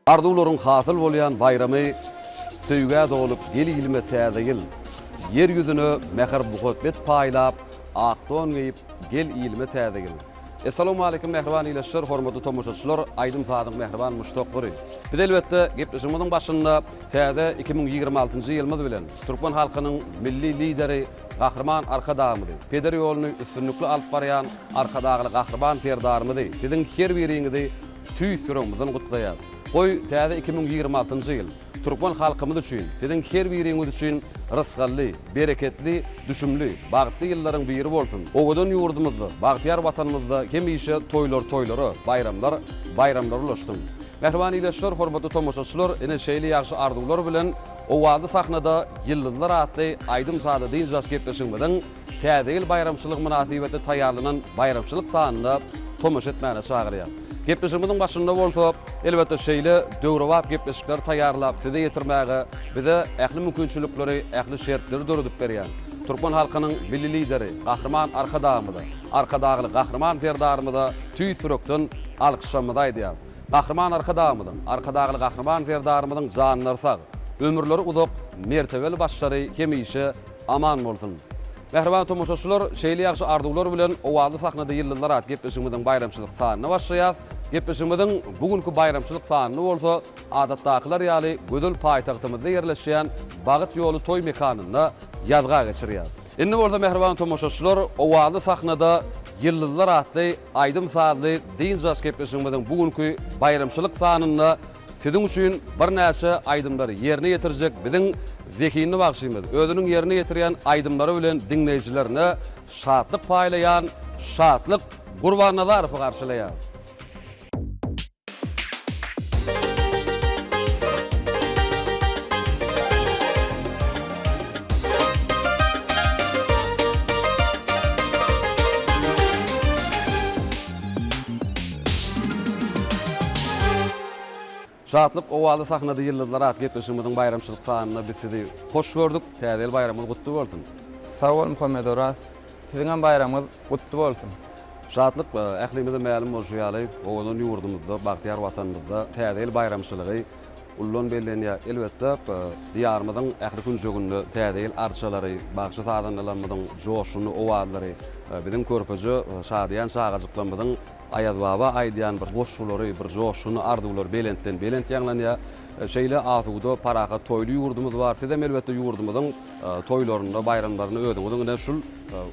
Arzuwlaryň hasyl bolýan baýramy Söýgä dolup gel ilime täze ýyl. Ýer ýüzüne mähir-muhabbet paýlap, Ak don geýip gel ilime täze ýyl. Essalawmaleýkim mähriban ildeşler, hormatly tomaşaçylar, aýdym-sazyň mähriban muşdaklary. Biz elbetde gepleşigimiziň başynda täze 2026-njy ýylymyz bilen türkmen halkynyň Milli Lideri Gahryman Arkadagymyzy, peder ýoluny üstünlikli alyp barýan Arkadagly Gahryman Serdarymyzy, siziň her biriňizi tüýs ýüregimizden gutlaýas. Goý, täze 2026-njy ýyl türkmen halkymyz üçin, siziň her biriňiz üçin rysgally, bereketli, düşümli, bagtly ýyllaryň biri bolsun! Owadan ýurdumyzda, bagtyýar Watanymyzda hemişe toýlar toýlara, baýramlar baýramlara ulaşsyn! Mähriban ildeşler, hormatly tomaşaçylar, ine şeýle ýagşy arzuwlar bilen Owazly sahnada Ýyldyzlar atly aýdym-sazly dynç alyş gepleşigimiziň Täze ýyl baýramçylygy mynasybetli taýýarlanan baýramçylyk sanyna tomaşa etmäge çagyrýar. Gepleşigimiziň başynda bolsa, elbetde, şeýle döwrebap gepleşikleri taýýarlap size ýetirmäge bize ähli mümkinçilikleri, ähli şertleri döredip berýän türkmen halkynyň Milli Lideri Gahryman Arkadagymyza, Arkadagly Gahryman Serdarymyza tüýs ýürekden alkyşlarymyzy aýdýarys. Gahryman Arkadagymyzyň, Arkadagly Gahryman Serdarymyzyň janlary sag, ömürleri uzak, mertebeli başlary hemişe aman bolsun! Mähriban tomaşaçylar, şeýle ýagşy arzuwlar bilen Owazly sahnada ýyldyzlar atly gepleşigimiziň baýramçylyk sanyna başlaýas. Gepleşigimiziň bu günki baýramçylyk sanyny bolsa adatdakylar ýaly gözel paýtagtymyzda ýerleşýän Bagyt ýoly toý mekanynda ýazga geçirýäs. Indi bolsa mähriban tomaşaçylar, Owazly sahnada ýyldyzlar atly aýdym-sazly dynç alyş gepleşigimiziň bu günki baýramçylyk sanynda Siziň üçin birnäçe aýdymlary ýerine ýetirjek biziň zehinli bagşymyz, özüniň ýerine ýetirýän aýdymlary bilen diňleýjilerine şatlyk paýlaýan Şatlyk Gurbannazarowy garşylaýar. Şatlyk owazly sahnada Ýyldyzlar atly gepleşigimiziň baýramçylyk sanynda biz sizi hoş gördük. Täze ýyl baýramyňyz gutly bolsun! Sag bol Muhammet Oraz. Siziňem baýramyňyz gutly bolsun! Şatlyk, ählimize mälim bolşy ýaly, owadan ýurdumyzda, bagtyýar Watanymyzda Täze ýyl baýramçylygy ullan bellenýär. Elbetde, Diýarymyzyň ähli künjeginde Täze ýyl arçalary, bagşy-sazandalarymyzyň joşgunly owazlary, biziň körpeje şadyýan çagajyklarymyzyň Aýazbaba aýdýan bir goşgulary, bir joşgunly arzuwlary belentden belent ýaňlanýar. Şeýle asuda, parahat, toýly ýurdumyz bar. Sizem elbetde ýurdumyzyň toýlarynda, baýramlarynda özüňiziň ine şul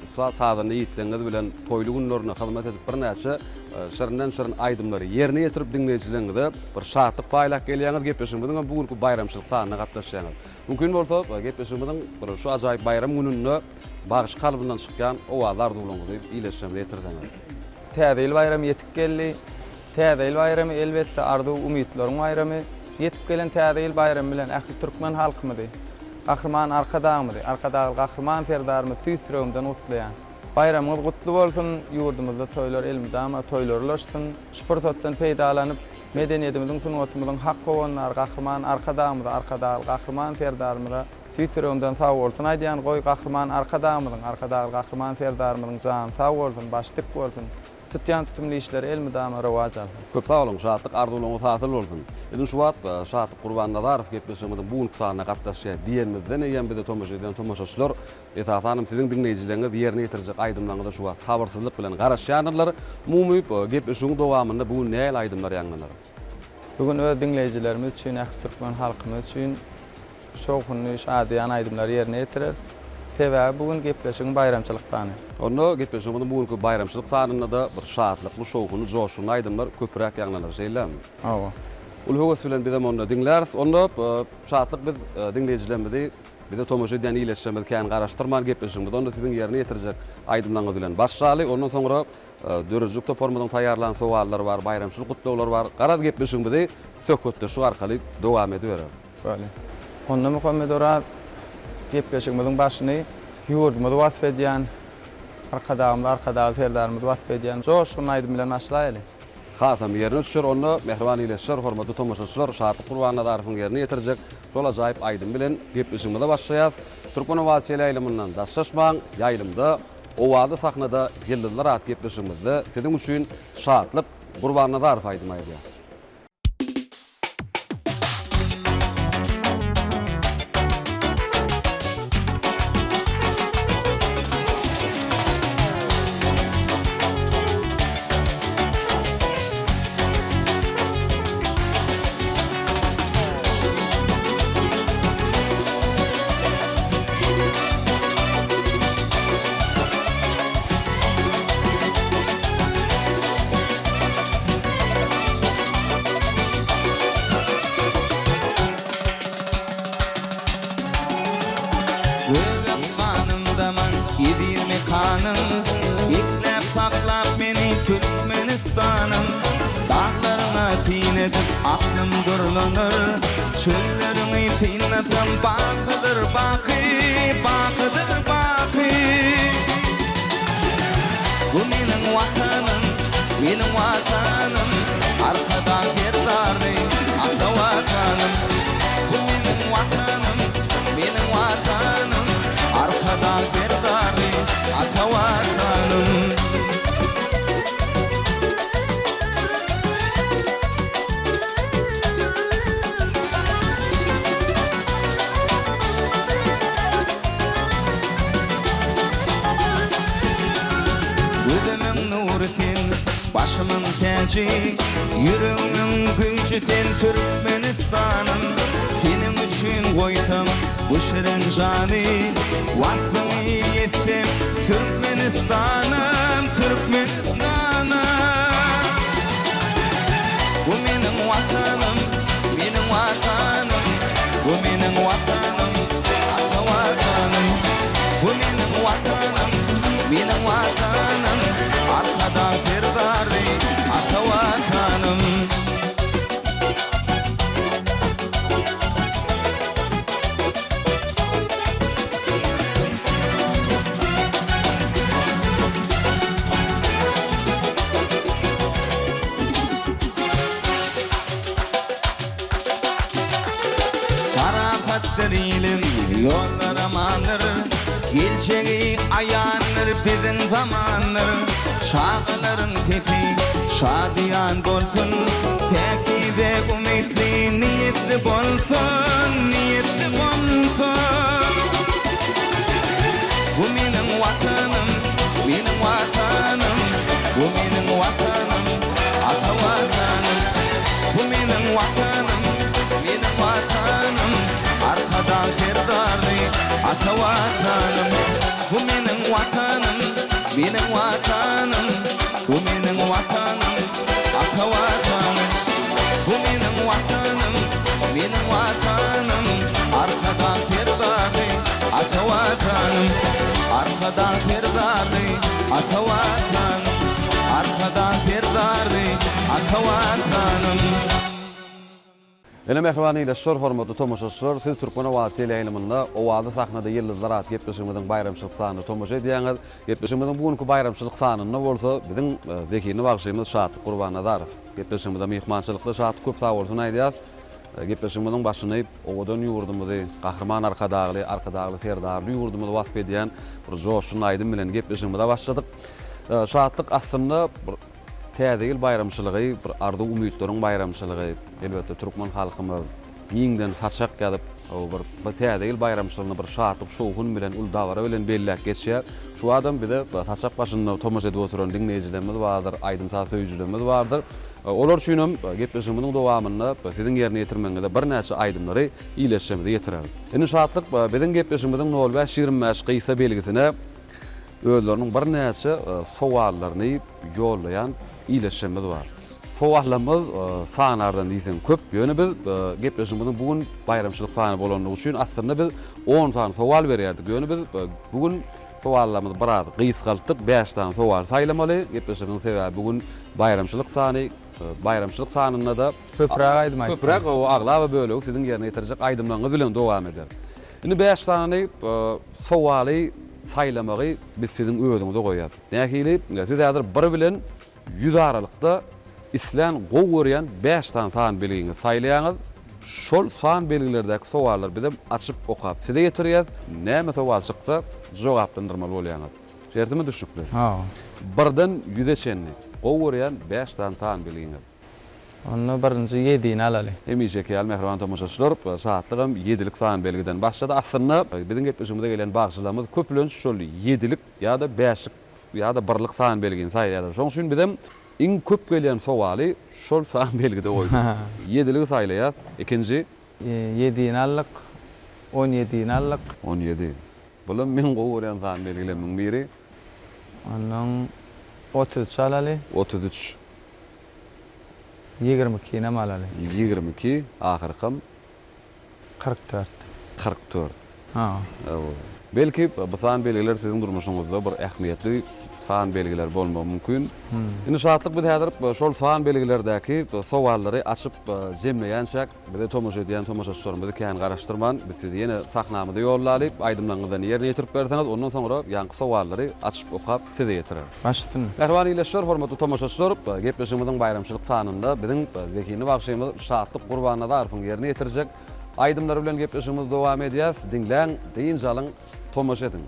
ussat sazanda ýigitleriňiz bilen toýly günlerinde hyzmat edip birnäçe şirinden-şirin aýdymlary ýerine ýetirip diňleýjileriňize bir şatlyk paýlap gelýäňiz. Gepleşigimiziň hem bu günki baýramçylyk sanyna gatnaşýaňyz. Mümkin bolsa, gepleşigimiziň bir şu ajaýyp baýram gününde bagşy kalbyndan çykýan owazly arzuwlaryňyzy ildeşlerimize ýetirseňiz. Täze ýyl baýramy ýetip geldi. Täze ýyl baýramy, elbetde, arzuw-umytlaryň baýramy. Ýetip gelen Täze ýyl baýramy bilen ähli türkmen halkymyzy, Gahryman Arkadagymyzy, Arkadagly Gahryman Serdarymyzy tüýs ýüregimden gutlaýan. Baýramyňyz gutly bolsun, ýurdumyzda toýlar elmydama toýlar ulaşsyn. Şu pursatdan peýdalanyp, medeniýetimiziň, sungatymyzyň hak howandary Gahryman Arkadagymyza, Arkadagly Gahryman Serdarymyza tüýs ýüregimden sagbolsun aýdýan. Goý, Gahryman Arkadagymyzyň, Arkadagly Gahryman Serdarymyzyň jany sag bolsun, başy dik bolsun! Tutýan tutumly işleri elmydama rowaç alsyn! Köp sag boluň, Şatlyk arzuwlaryňyz hasyl bolsun! Edil şu wagt Şatlyk Gurbannazarow gepleşigimiziň bu günki sanyna gatnaşýar diýenimizden eýýäm bize tomaşa edýän tomaşaçylar, esasanam siziň diňleýjileriňiz ýerine ýetirjek aýdymlaryňyza şu wagt sabyrsyzlyk bilen garaşýandyrlar. Umumy gepleşigiň dowamynda bu gün nähili aýdymlar ýaňlanar? Bu gün öz diňleýjilerimiz üçin, ähli türkmen halkymyz üçin Şowhunly, şadyýan aýdymlary ýerine ýetireris. Sebäbi bu gün gepleşigiň baýramçylyk sany. Onda gepleşigimiziň bu günki baýramçylyk sanynda-da bir şatlykly, şowhunly, joşgunly aýdymlar köpräk ýaňlanar, şeýlemi? Hawa. Uly höwes bilen bizem onda diňläris. Onda Şatlyk biz diňleýjilerimizi, bize tomaşa edýän ildeşlerimizi kän garaşdyrman gepleşigimizi onda siziň ýerine ýetirjek aýdymlaryňyz bilen başlaly. Ondan soňra Döredijilik toparymyzyň taýýarlan sowallary bar, baýramçylyk gutlaglary bar. Garaz gepleşigimizi söhbetdeşlik arkaly dowam edibereris. Bolýar. Onda Muhammet Oraz gepleşigimiziň başyny ýurdumyzy wasp edýän, Arkadagymyzy, Arkadagly Serdarymyzy wasp edýän joşgunly aýdym bilen başlaýaly. Hasam ýerine düşer. Onda mähriban ildeşler, hormatly tomaşaçylar, Şatlyk Gurbannazarowyň ýerine ýetirjek şol ajaýyp aýdymy bilen gepleşigimize başlaýas. Türkmen owazy teleýaýlymyndan daşlaşmaň, ýaýlymda Owazly sahnada Ýyldyzlar atly gepleşigimizde siziň üçin Şatlyk Gurbannazarow aýdym aýdýar. saklap meni Türkmenistanym. Daglaryňa syn edip aklym durlanar, Çölleriňi synlasam bakydyr baky, bakydyr baky. Bu meniň Watanym, meniň Watanym, Arkadag Serdarly ata Watanym. Bu meniň Watanym, meniň Watanym, Arkadag Serdarly ata Watanym. Gözümiň nury sen, başymyň täji, Ýüregimiň güýji sen Türkmenistanym. Seniň üçin goýsam bu şirin jany, Waspyňy etsem Türkmenistanym, Türkmenistanym. Bu meniň Watanym, meniň Watanym, Bu meniň Watanym, ata Watanym. Bu meniň Watanym, meniň Watanym, Arkadag Serdarly ata Watanym. Parahatdyr ilim, ýollar amandyr, Geljegi aýandyr biziň zamandyr. Çagalaryň sesi şadyýan bolsun, Päkize umytly niýetli bolsun, niýetli bolsun. Bu meniň Watanym, meniň Watanym, Bu meniň Watanym, ata Watanym. Bu meniň Watanym, meniň Watanym, Arkadag Serdarly ata Watanym. Bu meniň Watanym, meniň Watanym, Bu meniň Watanym, ata Watanym. Bu meniň Watanym, meniň Watanym, Arkadag Serdarly ata Watanym. Arkadag Serdarly ata Watanym. Arkadag Serdarly ata Watanym. Ine mähriban ildeşler, hormatly tomaşaçylar, siz Türkmen owazy teleýaýlymynda Owazly sahnada ýyldyzlar atly gepleşigimiziň baýramçylyk sanyna tomaşa edýäňiz. Gepleşigimiziň bu günki baýramçylyk sanynda bolsa biziň zehinli bagşymyz Şatlyk Gurbannazarow gepleşigimize myhmançylykda. Şatlyk köp sag bolsun aýdýas. Gepleşigimiziň başyny owadan ýurdumyzy, Gahryman Arkadagly, Arkadagly Serdarly ýurdumyzy wasp edýän bir joşgunly aýdym bilen gepleşigimize başladyk. Şatlyk aslynda bir Täze ýyl baýramçylygy bir arzuw-umytlaryň baýramçylygy. Elbetde, türkmen halkymyz giňden saçak ýazyp, bir bu Täze ýyl baýramçylygyny bir şatlyk-şowhun bilen, uly dabara bilen belläp geçýär. Şu adam bize saçak başynda tomaşa edip oturan diňleýjilerimiz bardyr, aýdym-saz söýüjilerimiz bardyr. Olar üçin hem gepleşigimiziň dowamynda siziň ýerine ýetirmegiňizde birnäçe aýdymlary ildeşlerimize ýetireris. Indi Şatlyk biziň gepleşigimiziň nol bäş 25 gysga belgisine özleriniň birnäçe sowallaryny ýollaýan ildeşlerimiz bar. Sowallarymyz sanardan diýseň köp, ýöne biz gepleşigimiziň bu gün baýramçylyk sany bolandygy üçin aslynda biz on sany sowal berýärdik. Ýöne biz bu gün sowallarymyzy biraz gysgaltdyk, bäş sany sowal saýlamaly. Gepleşigiň sebäbi bu gün baýramçylyk sany, baýramçylyk sanynda-da Köpräk aýdym aýtmaly. Köpräk, aglaba bölegi siziň ýerine ýetirjek aýdymlaryňyz bilen dowam eder. Indi bäş sany sowaly saýlamagy biz siziň özüňize goýýas. Nähili? Siz häzir bir bilen ýüz aralykda islän gowy görýän bäş sany san belgiňizi saýlaýaňyz. Şol san belgilerdäki sowallary bizem açyp okap size ýetirýäs. Näme sowal çyksa jogaplandyrmaly bolýaňyz. Şertimiz düşnükli. Hawa. Birden ýüze çenli gowy görýän bäş sany san belgiňiz. Onda birinji ýedini alaly. Hemişeki ýaly mähriban tomaşaçylar, Şatlygam ýedilik san belgiden başlady. Aslynda biziň gepleşigimize gelen bagşylarymyz köplenç şol ýedilik ýa-da bäşlik ýa-da birlik san belgini saýlaýarlar. Şonuň üçin bizem iň köp gelýän sowaly şol san belgide goýduk. Ýediligi saýlaýas. Ikinji. Ýedini aldyk. On ýedini aldyk. 17. Bulam meň gowy görýän san belgilerimiň biri. Ondan 33 alaly. 33. 22-nem alaly. 22, ahyrkam. 44. 44. Ha. Belki, bu san belgiler siziň durmuşyňyzda bir ähmiýetli. san belgiler bolmagy mümkin. Indi Şatlyk biz häzir şol san belgilerdäki sowallary açyp jemleýänçäk bize tomaşa edýän tomaşaçylarymyzy kän garaşdyrman biz sizi ýene sahnamyza ýollaly aýdymlaryňyzdan ýerine ýetirip berseňiz ondan soňra ýaňky sowallary açyp okap size ýetireris. Baş üstüne. Mähriban ildeşler, hormatly tomaşaçylar, gepleşigimiziň baýramçylyk sanynda biziň zehinli bagşymyz Şatlyk Gurbannazarowyň ýerine ýetirjek aýdymlary bilen gepleşigimizi dowam edýäs. Diňläň, dynç alyň, tomaşa ediň.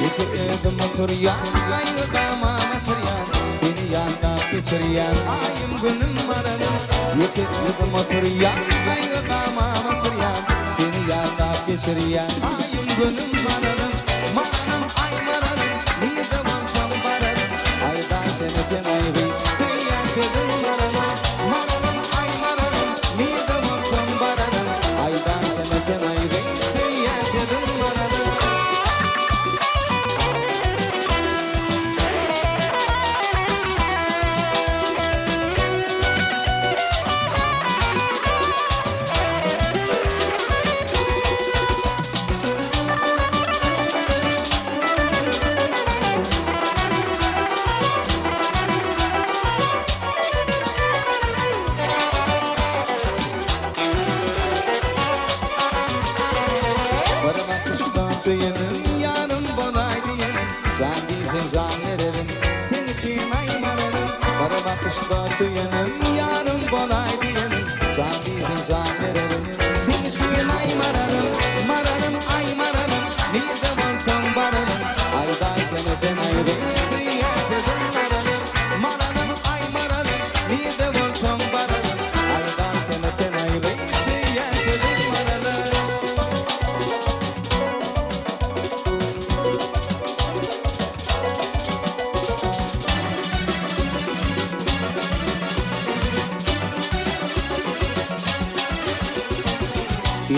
Ýeke özüm oturýan, gaýgy-gama batyrýan, Seni ýatlap geçirýän aýym, günüm, maranym. Ýeke özüm oturýan, gaýgy-gama batyrýan, Seni ýatlap geçirýän aýym, günüm, maranym. Maranym, aý maranym, nirde bolsaň bararyn, Aýdaýsana sen aýgy, söýýän sözüň maranym. Maranym, aý maranym, nirde bolsaň bararyn, Aýdaýsana sen aýgy, söýýän sözüň maranym. Bir bakyşda söýenim, ýarym bolaý diýenim, Jan diýseň jan bererin, seň üçin aýmalanym. Bir bakyşda söýenim, ýarym bolaý diýenim, Jan diýseň jan bererin, seň üçin aýmalanym. Maranym, aý maranym, nirde bolsaň baranym, Aýdaýsana sen aýgy, söýýän sözüň maranym. Maranym, aý maranym, nirde bolsaň baranym, Aýdaýsana sen aýgy, söýýän sözüň maranym.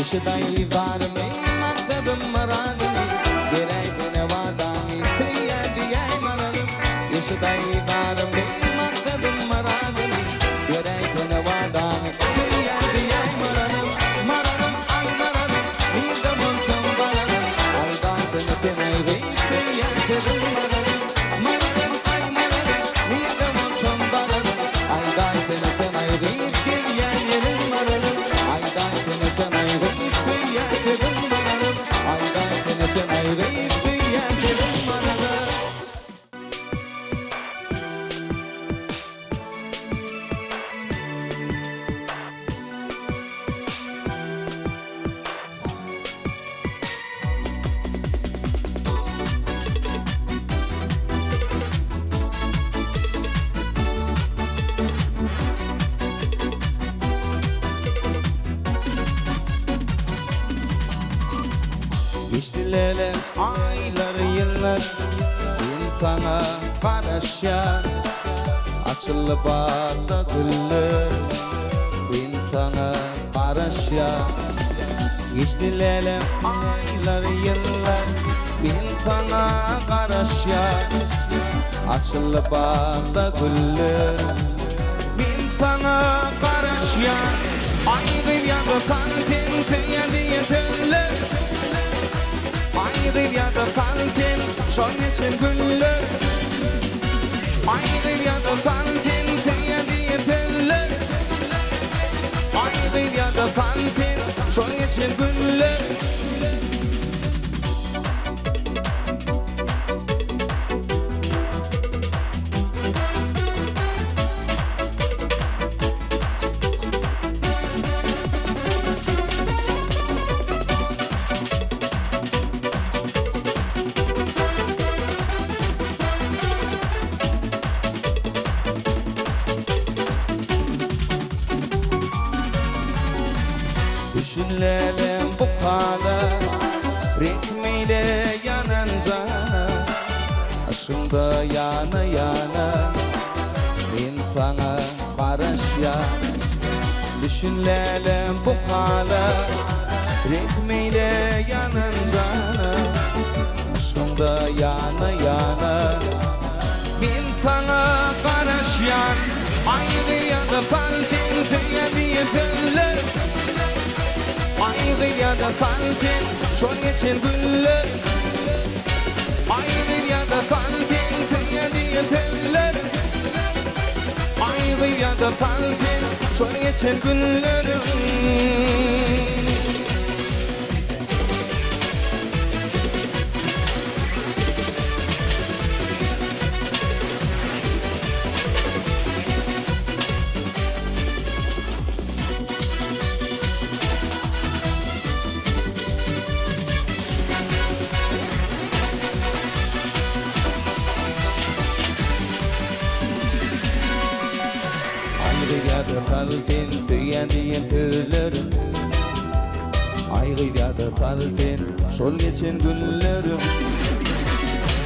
Eşidaýly barymy, maksadym myradymy, Beräýsene wadaňy, söýýän diýäý maranym. Eşidaýly barymy, maksadym myradymy, Beräýsene wadaňy, söýýän diýäý maranym. Maranym, aý maranym, nirde bolsaň baranym, Aýdaýsene sen aý gyz, söýýän sözüň maranym. Maranym, aý maranym, nirde bolsaň baranym, Aýdaýsene sen aý gyz, gelýän ýeriň maranym. Aýdaýsene sen aý gyz, söýýän sözüň maranym. Aýdaýsene sen aý gyz, söýýän sözüň maranym. Geçdiler aýlar, ýyllar, men saňa garaşýan. Açyldy bagda güller, men saňa garaşýan. Geçdiler aýlar, ýyllar, men saňa garaşýan. Açyldy bagda güller, men saňa garaşýan. Aý gyz ýa-da sen söýýän diýen sözler. Aý gyz ýa-da sen şol geçen günler. Aý gyz ýa-da sen söýýän diýen sözler. Aý gyz ýa-da sen şol geçen günler. Düşünlälem bu hala, Rehm eýle ýanan jana, Yşgyňda ýana-ýana, Men saňa garaşýan. Düşünlälem bu hala. Rehm eýle ýanan jana, Yşkyňda ýana-ýana. Men saňa garaşýan, Aý gyz ýa-da sal sen, söýýän diýen sözler. Aý gyz ýa-da sal sen, şol geçen günler. Aý gyz ýa-da sal sen, söýýän diýen sözler. Aý gyz ýa-da sal sen, şol geçen günleriň. Aý gyz ýa-da sal sen söýýän diýen sözleriň Aý gyz ýa-da sal sen şol geçen günleriň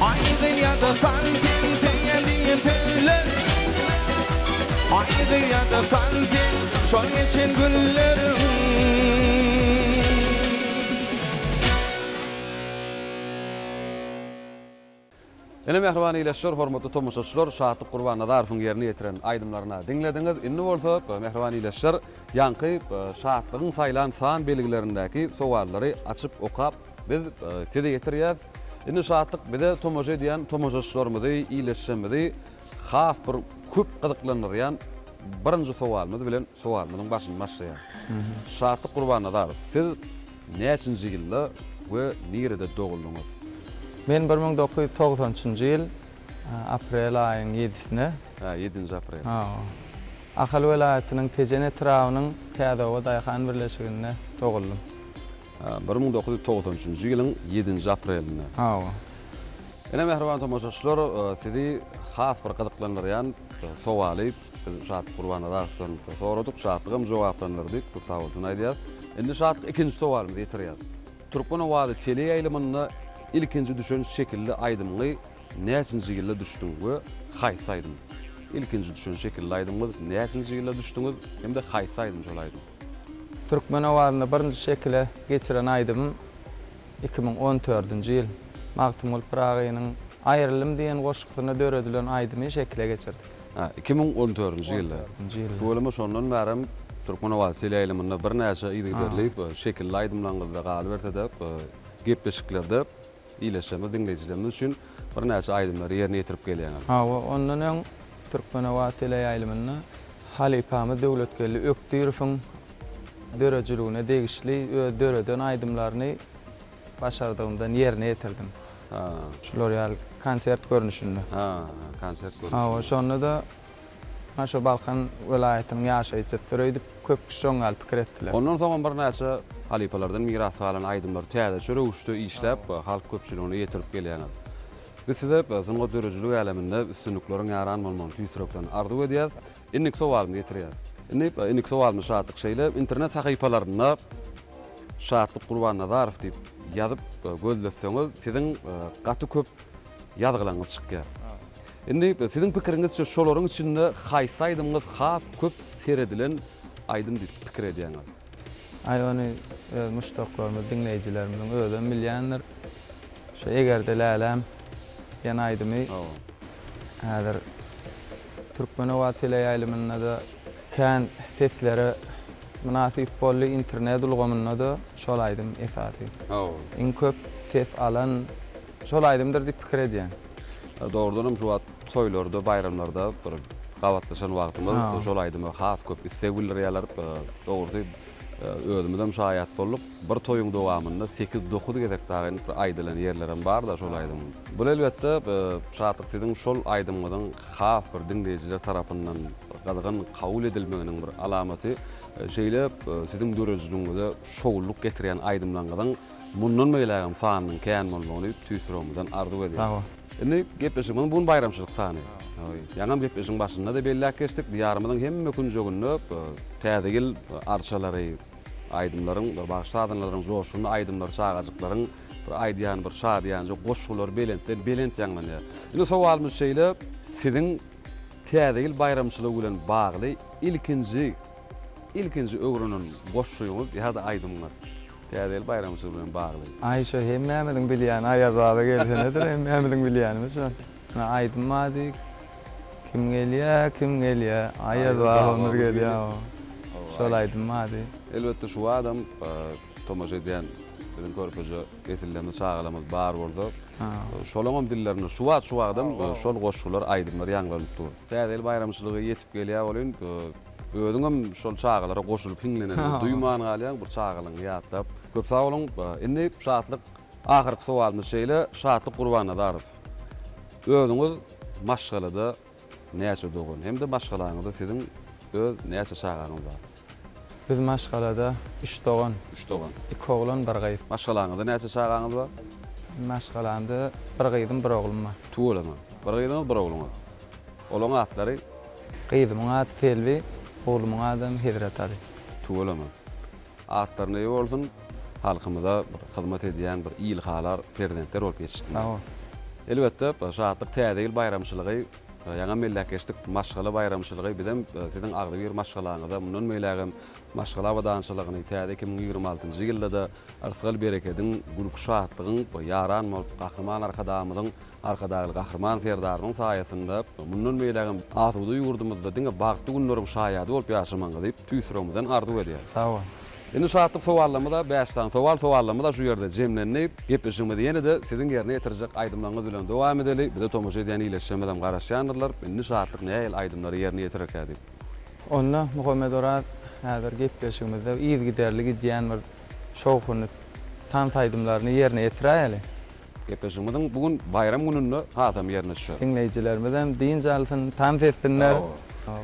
Aý gyz ýa-da sal sen söýýän diýen sözleriň Aý gyz ýa-da sal sen şol geçen günleriň. Ine mähriban ildeşler, hormatly tomaşaçylar, Şatlyk Gurbannazarowyň ýerine ýetiren aýdymlaryny diňlediňiz. Indi bolsa, mähriban ildeşler, ýaňky Şatlygyň saýlan san belgilerindäki sowallary açyp okap, biz size ýetirýäs. Indi Şatlyk bize tomaşa edýän tomaşaçylarymyzy, ildeşlerimizi has bir köp gyzyklandyrýan birinji sowalymyz bilen sowalymyzyň başyny başlaýar. Şatlyk Gurbannazarow, siz näçinji ýylda we nirede doguldyňyz? Men 1993-nji ýyl aprel aýyň ýedisine. Hä, ýedinji aprel. Hawa. Ahal welaýatynyň Tejen etrabynyň Täzeoba daýhan birleşiginde doguldym. 1993-nji ýylyň ýedinji aprelinde. Hawa. Ine mähriban tomaşaçylar, sizi has bir gyzyklandyrýan sowaly biz Şatlyk Gurbannazarowdan soradyk. Şatlygam jogaplandyrdy. Köp sag bolsun aýdýas. Indi Şatlyk ikinji sowalymyzy ýetirýäs. Türkmen owazy teleýaýlymynda ilkinji düşen şekilli aýdymyňy näçinji ýylda düşdüň we haýsy aýdym? Ilkinji düşen şekilli aýdymyňyz näçinji ýylda düşdüňiz hem-de haýsy aýdym şol aýdym? Türkmen owazynda birinji şekile geçiren aýdymym 2014-nji ýyl Magtymguly Pyragynyň Aýryldym diýen goşgusyna döredilen aýdymy şekile geçirdik. Ha, 2014-nji ýylda. Nji ýylda. Tüweleme şondan bärem Türkmen owazy teleýaýlymynda birnäçe yzygiderli şekilli aýdymlaryňyzda galyberse-de, gepleşiklerde ildeşlerimiz, diňleýjilerimiz üçin birnäçe aýdymlary ýerine ýetirip gelýäňiz. Hawa, ondan öň Türkmen owazy teleýaýlymynda halypamyz Döwletgeldi Ökdirowyň döredijiligine degişli öz döreden aýdymlaryny başardygymdan ýerine ýetirdim. Şular ýaly konsert görnüşinde. Ha, konsert görnüşinde. Hawa, şonda-da mana şo Balkan welaýatynyň ýaşaýjysydyr öýdüp, köp kişi şoň ýaly pikir etdiler. Ondan soňam birnäçe halypalardan miras galan aýdymlary täzeçe röwüşde işläp, halk köpçüligine ýetirip gelýäňiz. Biz size sungat döredijilik äleminde üstünlikleriň ýaran bolmagyny tüýs ýürekden arzuw edýäris. Indiki sowalymyzy ýetirýäris. Indi indiki sowalymyz Şatlyk şeýle, internet sahypalarynda Şatlyk Gurbannazarow diýip ýazyp gözletseňiz, siziň gaty köp ýazgylaryňyz çykýar. Indi siziň pikiriňizçe şolaryň içinde haýsy aýdymyňyz has köp seredilen aýdym diýip pikir edýäňiz? Aý ony öz muşdaklarymyz, diňleýjilerimiziň özem bilýändir. Şu Eger-de läläm diýen aýdymy häzir Türkmen oba teleýaýlymynda-da kän seslere mynasyp boldy, internet ulgamynda-da şol aýdym esasy. Iň köp ses alan şol aýdymdyr diýip pikir edýän. Dogrudanam şu wagt toýlarda, baýramlarda bir gabatlaşan wagtymyz şol aýdyma has köp isleg bildirýärler. Dogrusy özümizem şaýat bolduk. Bir toýuň dowamynda sekiz-dokuz gezek dagy bir aýdylan ýerlerem bar-da şol aýdymyň. Bul elbetde Şatlyk siziň şol aýdymyňyzyň has bir diňleýjiler tarapyndan gyzgyn kabul edilmeginiň bir alamaty. Şeýle siziň döredijiligiňize şowlulyk getirýän aýdymlaryňyzyň mundan beýlägem sanynyň kän bolmagyny tüýs ýüregimizden arzuw edýäris. Sag bol. Indi gepleşigimiziň bu gün baýramçylyk sany. Ýaňam gepleşigiň başynda-da belläp geçdik, Diýarymyzyň hemme künjeginde Täze ýyl arçalary, Aýdymlaryň, bir bagşy-sazandalaryň joşgunly aýdymlary, çagajyklaryň bir aýdýan bir şadyýanja goşgulary belentden belent ýaňlanýar. Indi sowalymyz şeýle, siziň Täze ýyl baýramçylygy bilen bagly ilkinji, ilkinji öwrenen goşgyňyz ýa-da aýdymyňyz? Täze ýyl baýramçylygy bilen bagly. Aý şo hemmämiziň bilýäni Aýaz baba gelsenedir hemmämiziň bilýänimiz şo. Ine aýdym bar diýip kim gelýä kim gelýä Aýaz babamyz gelýä şol aýdym bar diýip. Elbetde şu badam tomaşa edýän biziň körpeje nesillerimiz çagalarymyz bar bolsa şolaňam dillerinde şu wagt şu wagtam şol goşgular aýdymlar ýaňlanyp dur. Täze ýyl baýramçylygy ýetip gelýä welin Özüňem şol çagalara goşulyp hiňleneniňi duýman galýaň, bir çagalygyňy ýatlap. Köp sag boluň. Indi Şatlyk ahyrky sowalymyz şeýle, Şatlyk Gurbannazarow, özüňiz maşgalada näçe dogan hem-de maşgalaňyzda siziň öz näçe çagaňyz bar? Biz maşgalada üç dogan. Üç dogan. Iki oglan, bir gyz. Maşgalaňyzda näçe çagaňyz bar? Maşgalamda bir gyzym, bir oglum bar. Tüweleme. Bir gyzyňyz, bir ogluňyz. Olaň atlary? Gyzymyň ady Selbi, oglumyň adam Hezretaly. Tüweleme. Atlaryna eýe bolsun, halkymyza bir hyzmat edýän bir ilhalar perzentler bolup ýetişsinler. Sag bol. Elbetde, Şatlyk Täze ýyl baýramçylygy, ýaňam belläp geçdik, maşgala baýramçylygy bizem siziň agzybir maşgalaňyza mundan beýlägem maşgala abadançylygyny, täze 2026-njy ýylda-da yrsgal-berekediň, gülki-şatlygyň ýaran bolup, Gahryman Arkadagymyzyň Arkadagly Gahryman Serdarymyň saýasynda mundan beýlägem asuda ýurdumyzda diňe bagtly günleriň şaýady bolup ýaşamagyňyzy tüýs ýüregimizden arzuw edýäris. Sag bol. Indi şatlyk sowallarymyz-a, bäş sany sowal, sowallarymyz-a şu ýerde jemlendi. Gepleşigimizi ýene-de siziň ýerine ýetirjek aýdymlaryňyz bilen dowam edeli. Bize tomaşa edýän ildeşlerimizem garaşýandyrlar, indi Şatlyk nähili aýdymlary ýerine ýetirerkä diýip. Onda Muhammet Oraz häzir gepleşigimizde yzygiderli gidýän bir şowhunly tans aýdymlaryny ýerine ýetiräýeli. Gepleşigimiziň bu gün baýram gününde hasam ýerine düşer. Diňleýjilerimizem dynç alsyn, tans etsinler.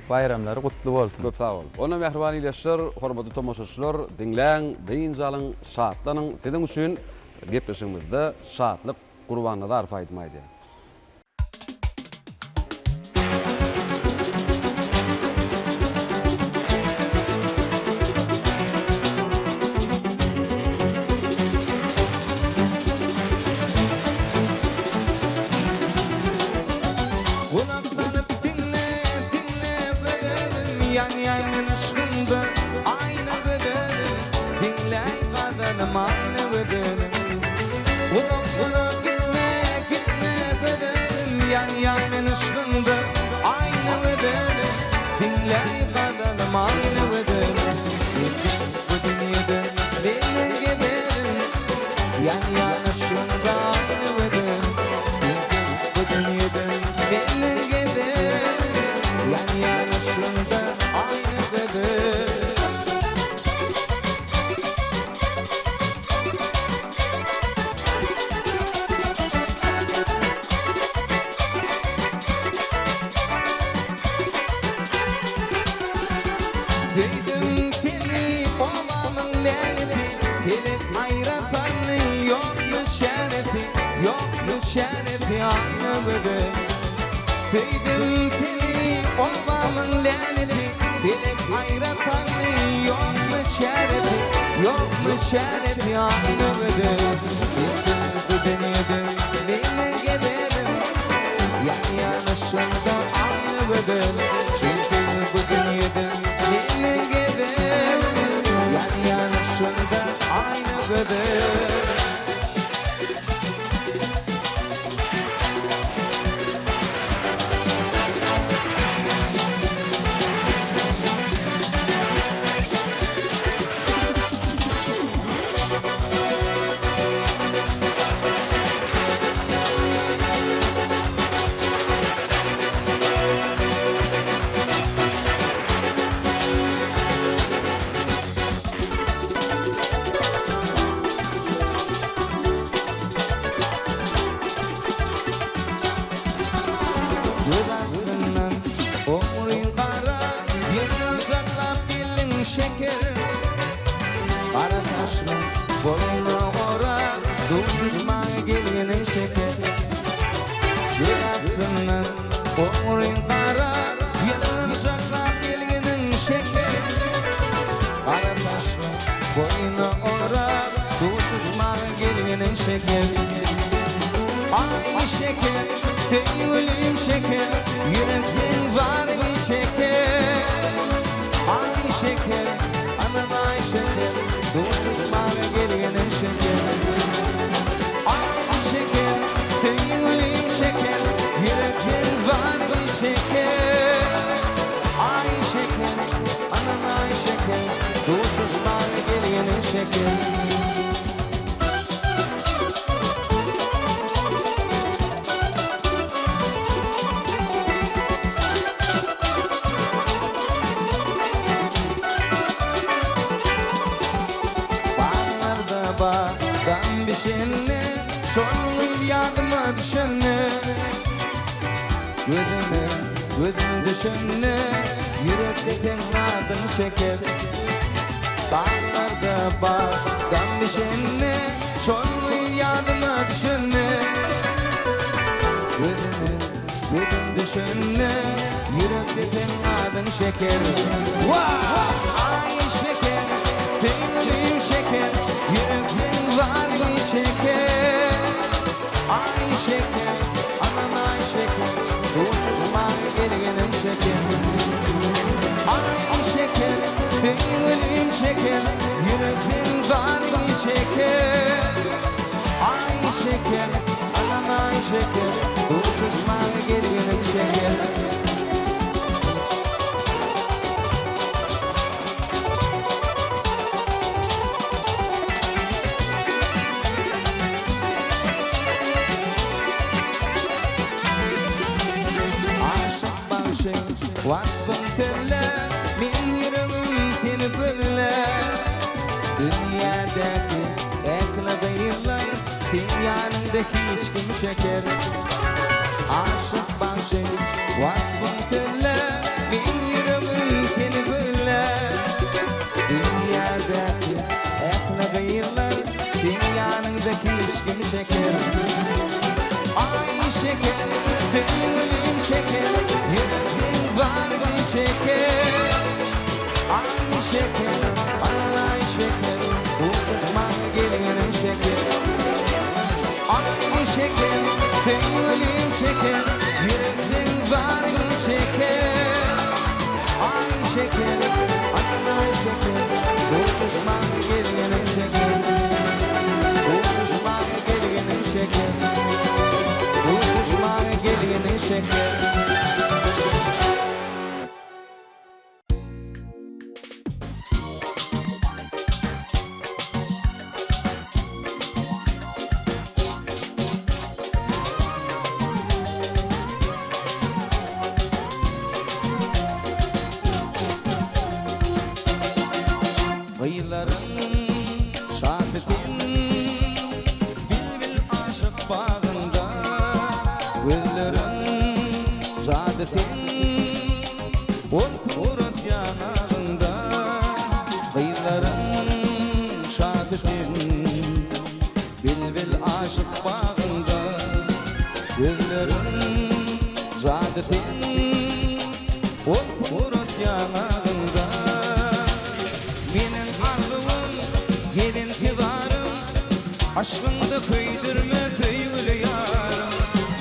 Baýramlary gutly bolsun. Köp sag bol. Onda mähriban ildeşler, hormatly tomaşaçylar, diňläň, dynç alyň, şatlanyň. Siziň üçin gepleşigimizde Şatlyk Gurbannazarow aýdym aýdýar. Gulak salyp diňle, diňle gözelim, Ýanýan men yşgyňda, aýna gözelim, Diňläý gazalym, aýna gözelim. Uzak uzak gitme, gitme gözelim, Ýanýan men yşgyňda, aýna gözelim, Diňläý gazalym, aýna gözelim. Bu dünýede meni gezelim, Ýanýan yşgyňda, aýna gözelim. Bu dünýede meni gezelim, Ýanýan yşgyňda, aýna gözelim. Söýdüm seni obamyň lälesi, Pelek aýra saldy ýokmy çäresi, Ýokmy çäresi aýna gözel. Söýdüm seni obamyň lälesi, Pelek aýra saldy ýokmy çäresi, Ýokmy çäresi aýna gözel. Sensiz bu dünýede neýle gezerin, Ýanýan yşgyňda aýna gözel. Sensiz bu dünýede neýle gezerin, Ýanýan yşgyňda aýna gözel. Göz astyndan goňryň gara, Ýygnanjaklap geldiň şeker. Gara saçlyň boýuna orap, Duşuşmaga gelgeniň şeker. Göz astyndan goňryň gara, Ýygnanjaklap gelgeniň şeker. Gara saçlyň boýuna orap, Duşuşmaga gelgeniň şeker. Aý şeker, söýgülim şeker, Ýürekden zaryn şeker. Aý şeker, aman aý şeker, Duşuşmaga gelgeniň. şeker. Baglarda badam bişende, Şol gyz ýadyma düşende. Gözüme gözüm düşende, Ýürekde seň adyň şeker. Baglarda badam bişende, Şol gyz ýadyma düşende. Gözüme gözüm düşende, Ýürekde seň adyň şeker. Wah! Aý şeker, söýgülim şeker, Ýürekden zaryny şeker. Aý şeker, aman aý şeker, Duşuşmaga gelgeniň şeker. Aý şeker, söýgülim şeker, Ýürekden zaryny şeker. Aý şeker, aman aý şeker, Duşuşmaga gelgeniň şeker. Aşyk bagşy waspyň sözle, Meň ýüregim seni gözlär. Dünýädäki ähli gyzlar Seň ýanyňda hiç kim şeker. Aşyk bagşy waspyň sözle, Meň ýüregim seni gözlär. Dünýädäki ähli gyzlar Seň ýanyňda hiç kim şeker. Aý şeker, söýgülim şeker, Ýürekden zarby şeker. Aý şeker, aý şeker, Duşuşmaga gelgeniň şeker. Aý şeker, söýgülim şeker, Ýürekden zarby şeker. Aý şeker, aý şeker, Duşuşmaga gelgeniň şeker. Duşuşmaga gelgeniň şeker. Duşuşmaga gelgeniň şeker. Gyzlaryň şasy sen, Bilbil aşyk bagynda, Gözleriň jady sen, Ol surat ýaňagyňda. Gyzlaryň şasy sen, Bilbil aşyk bagynda, Gözleriň jady sen, Ol surat ýaňagyňda. Meniň arzuwym, gel intizarym, Aşgyňda köýdürme söýgüli ýarym.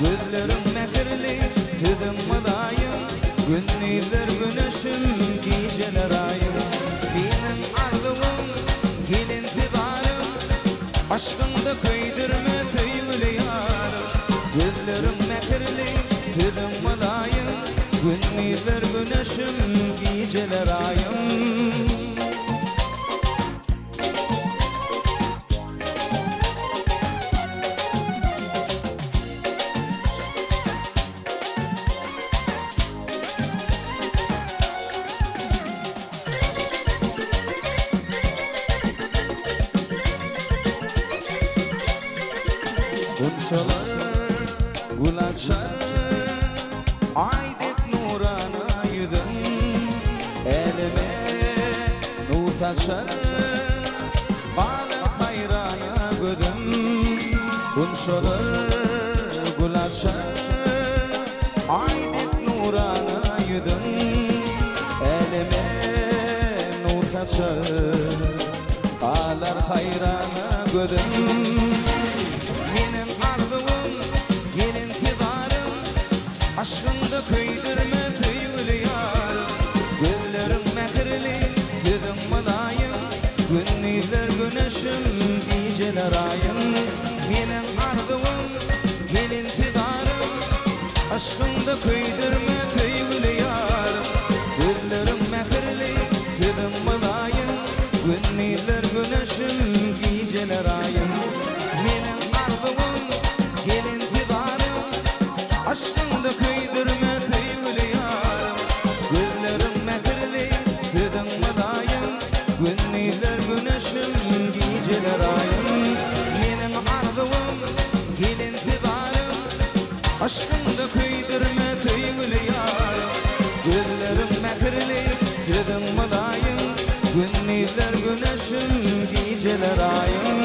Gözleriň mähirli, sözüň mylaýym, Gündizler güneşim, gijeler aýym. Meniň arzuwym, gel intizarym, Aşgyňda köýdürme söýgüli ýarym. Gözleriň mähirli, sözüň mylaýym, Gündizler güneşim, gijeler aýym. Gunçalar gül açar, Aý dek nurana ýüzüň, Äleme nur saçar, Galar haýrana gözüm. Gunçalar gül açar, Aý dek nurana ýüzüň, Äleme nur saçar, Galar haýrana gözüm. Meniň arzuwym, gel intizarym, Aşgyňda köýdürme söýgüli ýarym. Gözleriň mähirli, sözüň mylaýym, Gündizler güneşim, gijeler aýym. Meniň arzuwym, gel intizarym, Aşgyňda köýdürme söýgüli ýarym. Gözleriň mähirli, sözüň mylaýym, Gündizler güneşim, Yşkyňda köýdürme söýgüli ýarym Gözleriň mähirli, sözüň mylaýym Gündizler güneşim, gijeler aýym.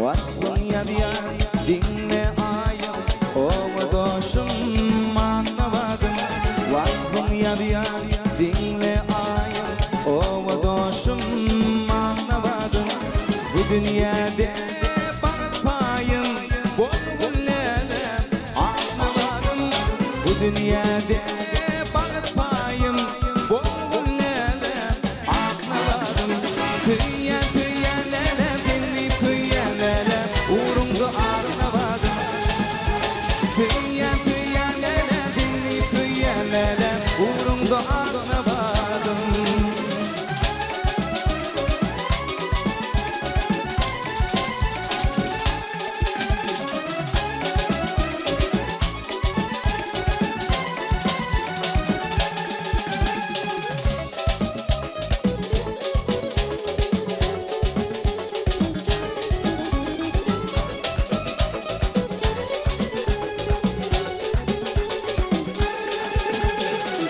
Waspyň ýazýan diňle aýym, Owadoşym Annabadym. Waspyň ýazýan diňle aýym, Owadoşym Annabadym. Bu dünýäde bagt paýym, Bol güllälem Annabadym. Bu dünýäde bagt paýym, Bol güllälem Aknabadym Söýýän söýýän lälem seni söýýän lälem Ugruňda Aknabadym Söýýän söýýän lälem seni söýýän lälem Ugruňda Aknabadym.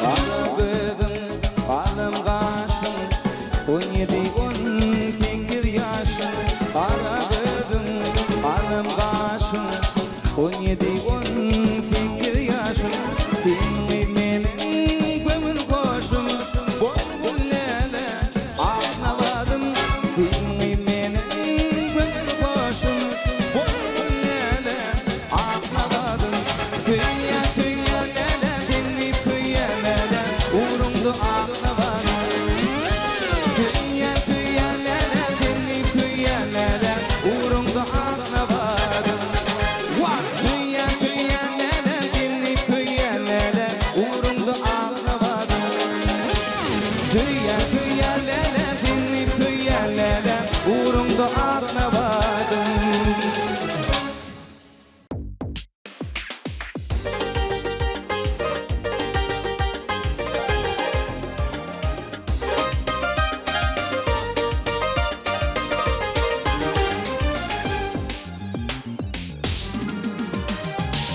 Gara gözüň, galam gaşyň, On ýedi, on sekiz ýaşyň. Gara gözüň, galam gaşyň, On ýedi, on sekiz ýaşyň. Sen gyz meniň göwün hoşum, Bol gül läle, ak nabadym. Sen gyz meniň göwün hoşum, Bol gül läle, ak nabadym. Söýýän, söýýän läle, seni söýýän läle, Ugruňda ak nabadym. Söýýän, söýýän läle, seni söýýän läle, Ugruňda ak nabadym. Wah! Söýýän, söýýän läle, seni söýýän läle, Ugruňda ak nabadym. Söýýän, söýýän läle, seni söýýän läle, Ugruňda ak nabadym.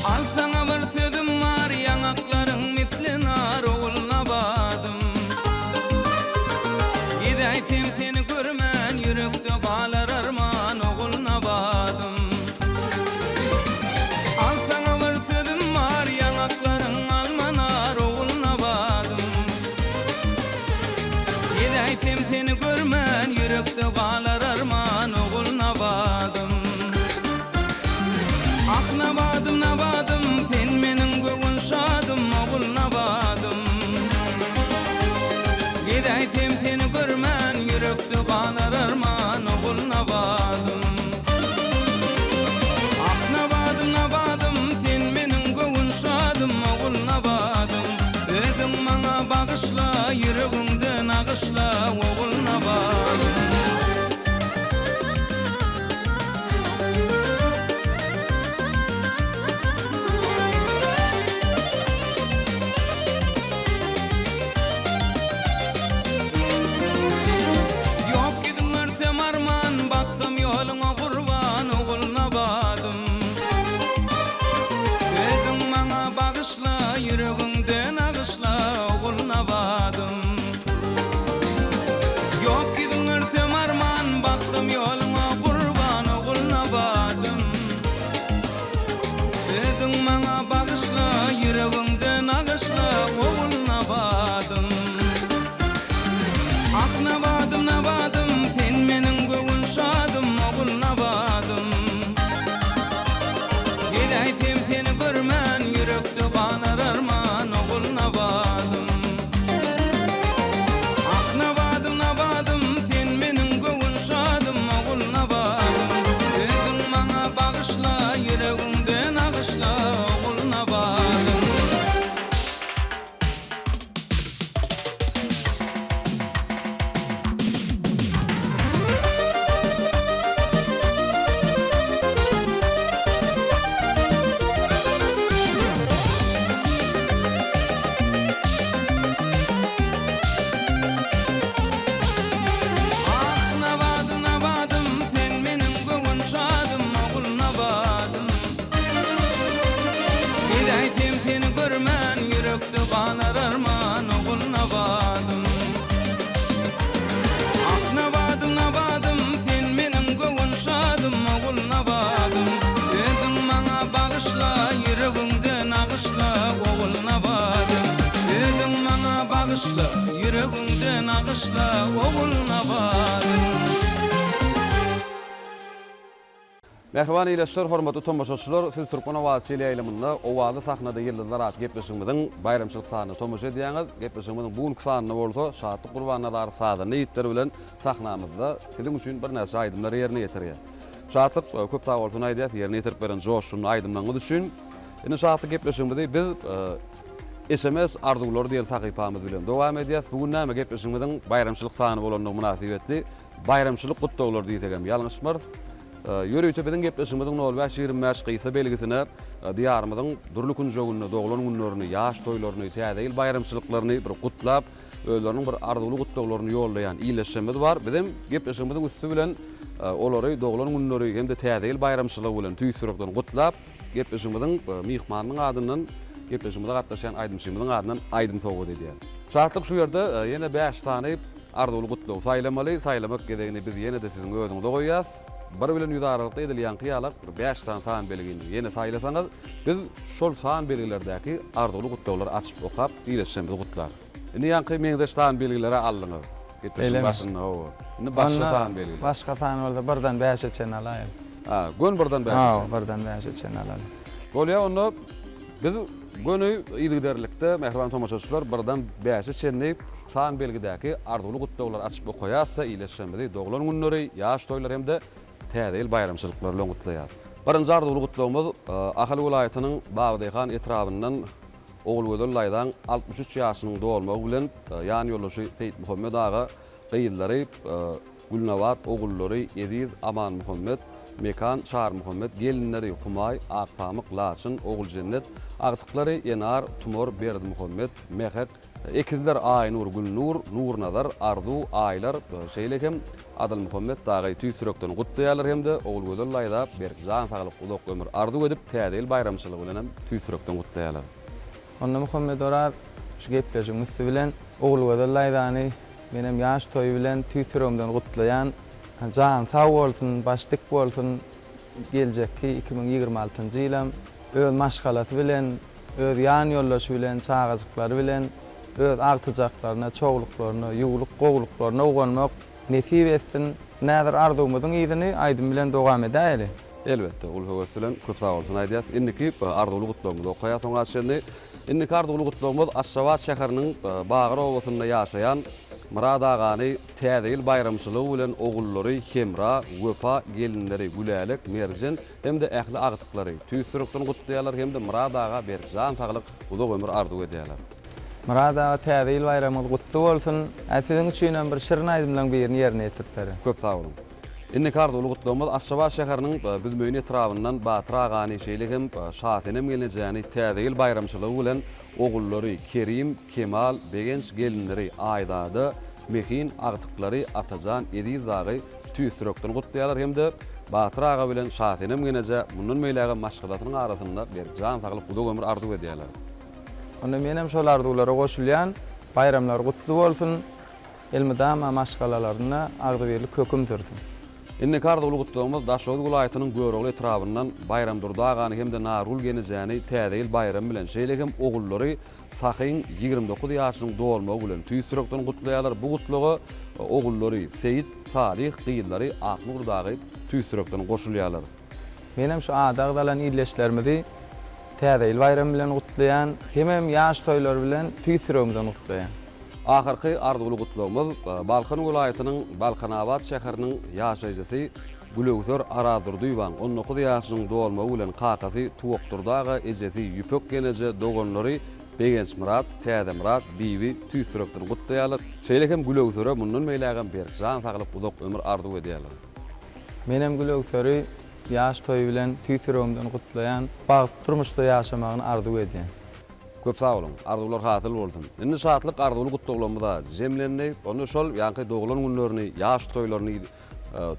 Al saňa bir sözüm bar, ýaňaklaryň misli nar, Ogulnabadym. Gezäýsem seni görmän, ýürekde galar arman, Ogulnabadym. Al saňa bir sözüm bar, ýaňaklaryň alma nar, Ogulnabadym. Gezäýsem seni görmän, ýürekde galar arman, Ogulnabadym. Ah nabadym, nabadym, sen meniň göwün şadym, Ogulnabadym. Gezäýsem seni görmän, ýürekde galar arman, Ogulnabadym. Ah nabadym, nabadym, sen meniň göwün şadym, Ogulnabadym. Özüň maňa bagyşla, ýüregiňde nagyşla, Ogulnabadym. Ýok ýüzüň görsem arman, baksam ýoluňa gurban, Ogulnabadym. Özüň maňa bagyşla, ýüregiňde nagyşla, Ogulnabadym. Ýok ýüzüň görsem arman, baksam ýoluňa gurban, Ogulnabadym. Özüň maňa bagyşla, ýüregiňde nagyşla, Ogulnabadym. Ah nabadym, nabadym, sen meniň göwün şadym, Ogulnabadym. Gezäýsem seni görmän, ýürekde galar arman, Ogulnabadym. Ah nabadym, nabadym, sen meniň göwün şadym, Ogulnabadym. Bagyşla Ogulnabadym. Mähriban ildeşler, hormatly tomaşaçylar, siz Türkmen owazy teleýaýlymynda Owazly sahnada ýyldyzlar atly gepleşigimiziň baýramçylyk sanyna tomaşa edýäňiz. Gepleşigimiziň bu günki sanynda bolsa Şatlyk Gurbannazarow sazanda ýigitleri bilen sahnamyzda siziň üçin birnäçe aýdymlary ýerine ýetirýär. Şatlyk, köp sag bolsun aýdýas ýerine ýetirip beren joşgunly aýdymlaryňyz üçin. Indi Şatlyk gepleşigimizi biz SMS arzuwlary diýen sahypamyz bilen dowam edýäs. Bu gün näme gepleşigimiziň baýramçylyk sany bolandygy mynasybetli baýramçylyk gutlaglary diýsek hem ýalňyşmarys. Ýörite biziň gepleşigimiziň nol bäş 25 gysga belgisine Diýarymyzyň dürli künjeginde doglan günlerini, ýaş toýlaryny, Täze ýyl baýramçylyklaryny bir gutlap, özleriniň bir arzuwly gutlaglaryny ýollaýan ildeşlerimiz bar. Bizem gepleşigimiziň üsti bilen olary doglan günleri hem-de Täze ýyl baýramçylygy bilen tüýs ýürekden gutlap, Gepleşigimiziň myhmanynyň adyndan, gepleşigimize gatnaşýan aýdymçymyzyň adyndan aýdym sowgat edýär. Şatlyk şu ýerde ýene bäş sany arzuwly gutlagy saýlamaly. Saýlamak gezegini biz ýene-de siziň özüňize goýýas. Bir bilen ýüz aralykda edil ýaňky ýalak bir bäş sany san belgini ýene saýlasaňyz, biz şol san belgilerdäki arzuwly gutlaglary açyp okap, ildeşlerimizi gutlarys. Indi ýaňky meňzeş san belgileri aldyňyz. Gepleşigiň başynda hawa. Indi başga san belgiler. Başga san bolsa birden bäşe çenli alaýaly. Ha, gön birden bäşe çenli. Hawa, birden bäşe çenli alaly. Bolýar, onda biz göni yzygiderlilikde mähriban tomaşaçylar birden bäşe çenli san belgidäki arzuwly gutlaglary açyp okaýas-da, ildeşlerimizi doglan günleri, ýaş toýlary hem-de Täze ýyl baýramçylyklary bilen gutlaýarys. Birinji arzuwly gutlagymyz Ahal welaýatynyň Babadaýhan etrabyndan Ogulgözel daýzaň 63 ýaşynyň dolmagy bilen ýan ýoldaşy Seýitmuhammet aga, gyzlary Gülnabat, ogullary Eziz, Amanmuhammet, Mekan, Çarymuhammet, gelinleri Humaý, Akpamyk, Laçyn, Oguljennet, agtyklary Enar, Tumar, Berdimuhammet, Mähek, ekizler Aýnur, Gülnur, Nurnazar, Arzuw, Aýlar, şeýle hem Adylmuhammet dagy tüýs ýürekden gutlaýarlar hem-de Ogulgözel daýza berk jan saglyk, uzak ömür arzuw edip, Täze ýyl baýramçylygy bilenem tüýs ýürekden gutlaýarlar. Onda Muhammetoraz şu gepleşigiň üsti bilen Ogulgözel daýzany menem ýaş toýy bilen tüýs ýüregimden gutlaýan. Jany sag bolsun, başy dik bolsun, geljekki 2026-njy ýylam öz maşgalasy bilen, öz ýan ýoldaşy bilen, çagajyklary bilen öz agtyjaklaryna, çowluklaryna, ýuwluk gowluklaryna guwanmak nesip etsin. Näzir arzuwymyzyň yzyny aýdym bilen dowam edäýeli. Elbetde, uly höwes bilen köp sag bolsun aýdýas. Indiki arzuwly gutlagymyzy okaýas oňa çenli. Indiki arzuwly gutlagymyz Aşgabat şäheriniň Bagyr obasynda ýaşaýan Myrat agany Täze ýyl baýramçylygy bilen ogullary Hemra, Wepa, gelinleri Gülälek, Merjen hem-de ähli agtyklary tüýs ýürekden gutlaýarlar hem-de Myrat aga berk jan saglyk, uzak ömür arzuw edýärler. Myrat aga Täze ýyl baýramyňyz gutly bolsun. Ä siziň üçinem bir şirin aýdymlaň birini ýerine ýetirip berin. Köp sag boluň. Indiki arzuwly gutlagymyz Aşgabat şäheriniň Büzmeýin etrabyndan Batyr agany şeýle hem Şasenem gelnejäni Täze ýyl baýramçylygy bilen ogullary Kerim, Kemal, Begenç gelinleri Aýzada, Mehin, agtyklary Atajan, Eziz dagy tüýs ýürekden gutlaýarlar hem-de Batyr aga bilen Şasenem genejä mundan beýlägem maşgalasynyň arasynda berk jan saglyk, uzak ömür arzuw edýärler. Onda menem şol arzuwlara goşulýan. Baýramlary gutly bolsun! Elmydama maşgalalarynda agzybirlik höküm sürsün! Indiki arzuwly gutlagymyz Daşoguz welaýatynyň Görogly etrabyndan Baýramdurdy agany hem-de Nargül genejäni Täze ýyl baýramy bilen, şeýle hem ogullary Sahyň 29 ýaşynyň dolmagy bilen tüýs ýürekden gutlaýarlar. Bu gutlaga ogullary Seýit, Salyh, gyzlary Aknur dagy tüýs ýürekden goşulýarlar. Menem şu ady agzalan ildeşlerimizi Täze ýyl baýramy bilen gutlaýan, hemem ýaş toýlary bilen tüýs ýüregimden gutlaýan. Ahyrky arzuwly gutlagymyz Balkan welaýatynyň Balkanabat şäheriniň ýaşaýjysy Gülöwser Arazdurdyýewaň 19 ýaşynyň dolmagy bilen kakasy Tuwakdurdy aga, ejesi Ýüpek geneje, doganlary Begençmyrat, Täzemyrat, Bibi tüýs ýürekden gutlaýarlar. Şeýle hem Gülöwsere mundan beýlägem berk jan saglyk, uzak ömür arzuw edýärler. Menem Gülöwseri ýaş toýy bilen tüýs ýüregimden gutlaýan, bagtly durmuşda ýaşamagyny arzuw edýän. Köp sag boluň. Arzuwlar hasyl bolsun. Indi şatlyk arzuwly gutlaglarymyz-a jemlendi. Onda şol ýaňky doglan günlerini, ýaş toýlaryny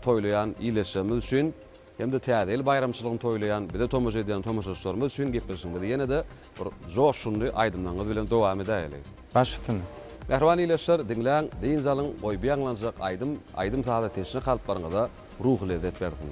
toýlaýan ildeşlerimiz üçin hem-de Täze ýyl baýramçylygyny toýlaýan, bize tomaşa edýän tomaşaçylarymyz üçin gepleşigimizi ýene-de bir joşgunly aýdymlaryňyz bilen dowam edäýeli. Baş üstüne. Mähriban ildeşler, diňläň, dynç alyň, goý bu ýaňlanjak aýdym, aýdym-saza teşne kalplaryňyza ruhy lezzet bersin.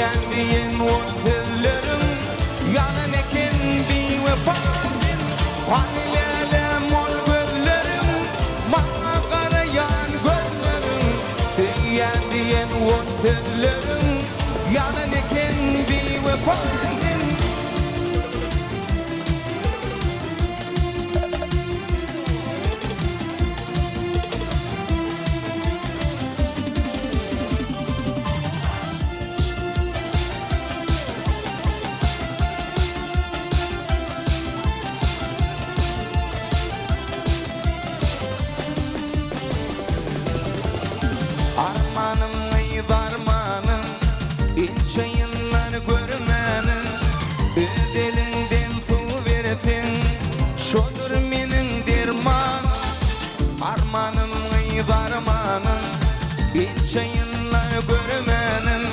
Söýýän diýen ol sözleriň Ýalan eken biwepa sen Hany lälem ol gözleriň Maňa garaýan gözleriň Söýýän diýen ol sözleriň Ýalan eken biwepa sen. Armanym gyz armanym, Ençe ýyllar görmänim, Öz eliňden suw berseň, Şodur meniň dermanym. Armanym gyz armanym, Ençe ýyllar görmänim,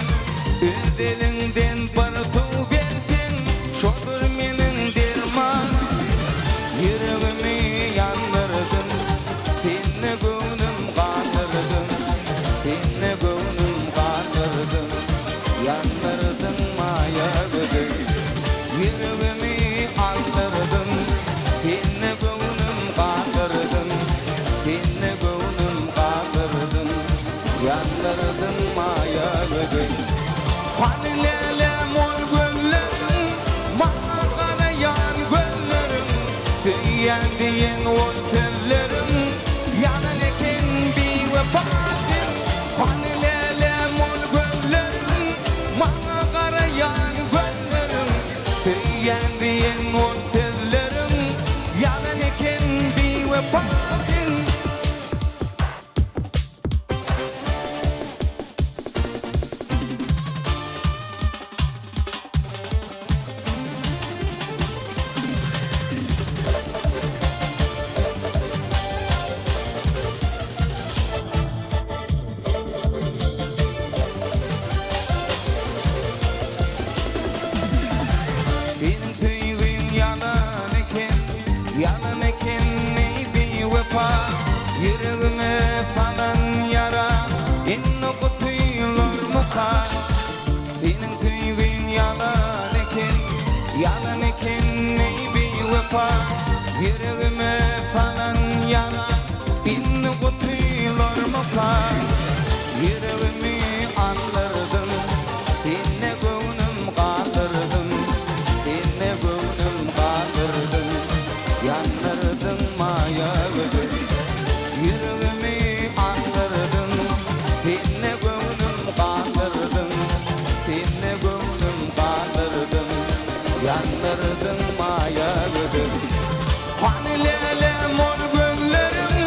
Öz eliňden bir suw berseň, Şodur meniň dermanym. Ýüregimi ýandyrdyň, Sende göwnüm gandyrdyň, Sende göwnüm gandyrdyň, Ýandyrdyň maýa gözi. Ýüregimi aldyrdyň, Sende göwnüm gandyrdyň, Sende göwnüm gandyrdyň, Ýandyrdyň maýa gözi. Hany lälem ol gözleriň, Maňa garaýan gözleriň, Söýýän diýen ol sözleriň, Ýalan eken biwepa sen. Hany lälem ol gözleriň, Maňa garaýan gözleriň, Söýýän diýen ol sözleriň, Ýalan eken biwepa sen. Seniň söýgiň ýalan eken, ýalan eken eý biwepa. Ýüregime salan ýara indi gutularmyka? Seniň söýgiň ýalan eken, ýalan eken eý biwepa. Ýüregime salan ýara indi gutularmyka? Ýüregimi aldyrdyň, sende göwnüm galdyrdyň, Sende göwnüm galdyrdyň, ýandyrdyň maýa gözi. Ýüregimi aldyrdyň, sende göwnüm galdyrdyň, Sende göwnüm galdyrdyň, ýandyrdyň maýa gözi. Hany lälem ol gözleriň,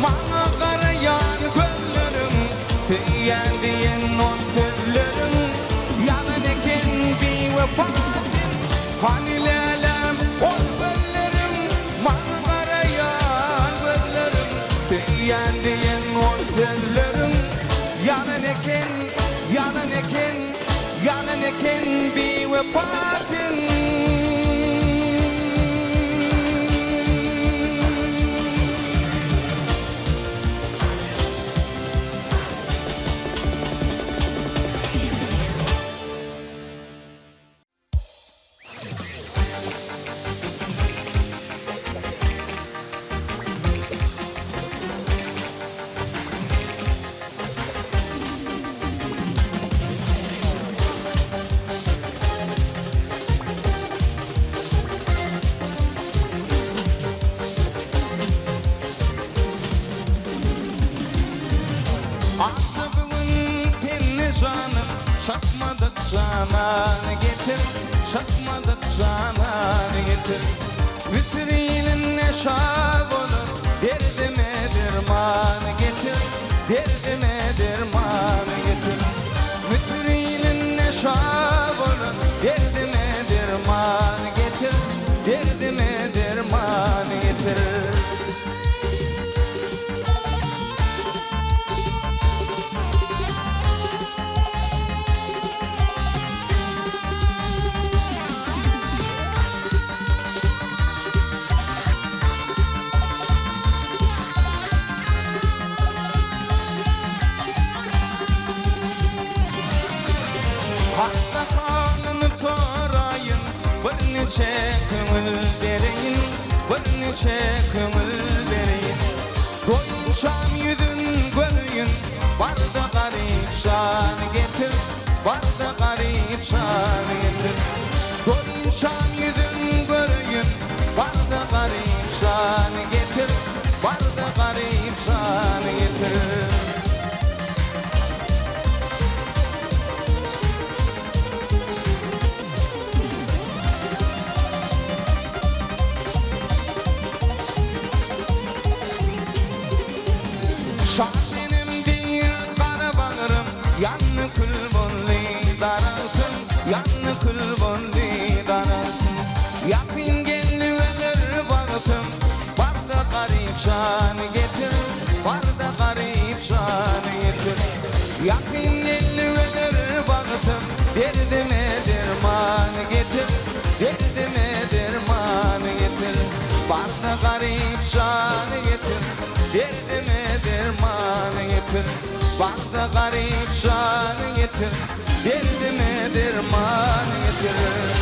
maňa garaýan gözleriň, Söýýän diýen ol sözleriň, ýalan eken biwepa sen. Hany lälem ol gözleriň, maňa garaýan gözleriň, Söýýän diýen ol sözleriň, ýalan eken, ýalan eken, ýalan eken biwepa sen. Akja bu gün tende janym, Çakmadyk janan getir, Çakmadyk janan getir. Bütin iline şa bolar, Derdime derman getir, Derdime derman getir. Bütin iline şa bolar, Derdime derman getir, Derdime derman getir. Birniçe köňül bereýin, birniçe köňül bereýin. Doýynçam ýüzün göreýin, bar-da garyp şany getir, bar-da garyp şany getir. Doýynçam ýüzün göreýin, bar-da garyp şany getir, bar-da garyp şany getir. Şasenem diýr gara bagrym, Ýandy kül boldy daragtym, Ýandy kül boldy daragtym. Ýakyn geldi öler bagtym, Bar-da garyp jany getir, Bar-da garyp jany getir. Ýakyn geldi öler bagtym, Derdime derman getir, Derdime derman getir. Bar-da garyp jany getir, Derdime derman getir. Bar-da garyp jany getir, Derdime derman getir.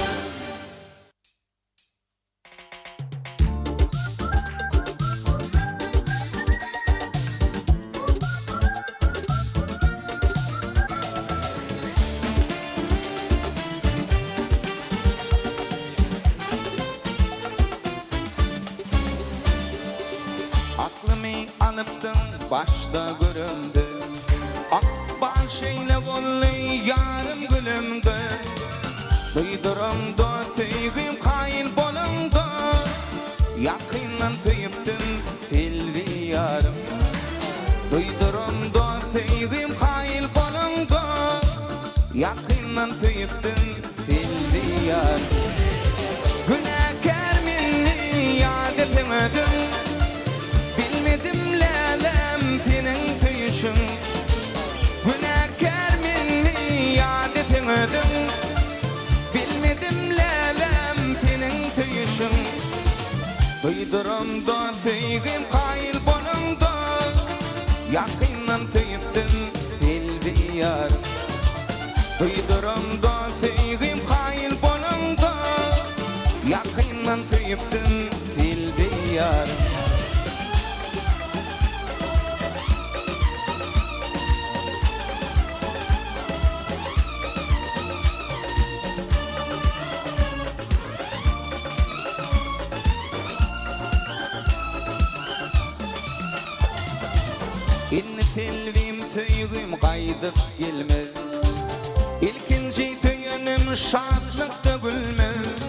Aklymy alypdyň başda göremde, Ykbal şeýle boldy ýarym gülümde. Duýduramda söýgim kaýyl bolaňda, Ýakyndan söýüpdim Selbi ýarym. Duýduramda söýgim kaýyl bolaňda, Ýakyndan söýüpdim Selbi ýarym. Günäkär menmi ýa-da seň özüň, Bilmedim läläm seniň söýüşiň. Günäkär menmi ýa-da seň özüň, Bilmedim läläm seniň söýüşiň. Duýduramda söýgim kaýyl bolaňda, Ýakyndan söýüpdim Selbi ýar. Duýduramda söýgim kaýyl bolaňda, Ýakyndan söýüpdim Selbi ýar. Indi selbim söýgim gaýdyp gelmez. Ilkinji söýenim şatlykda gülmez.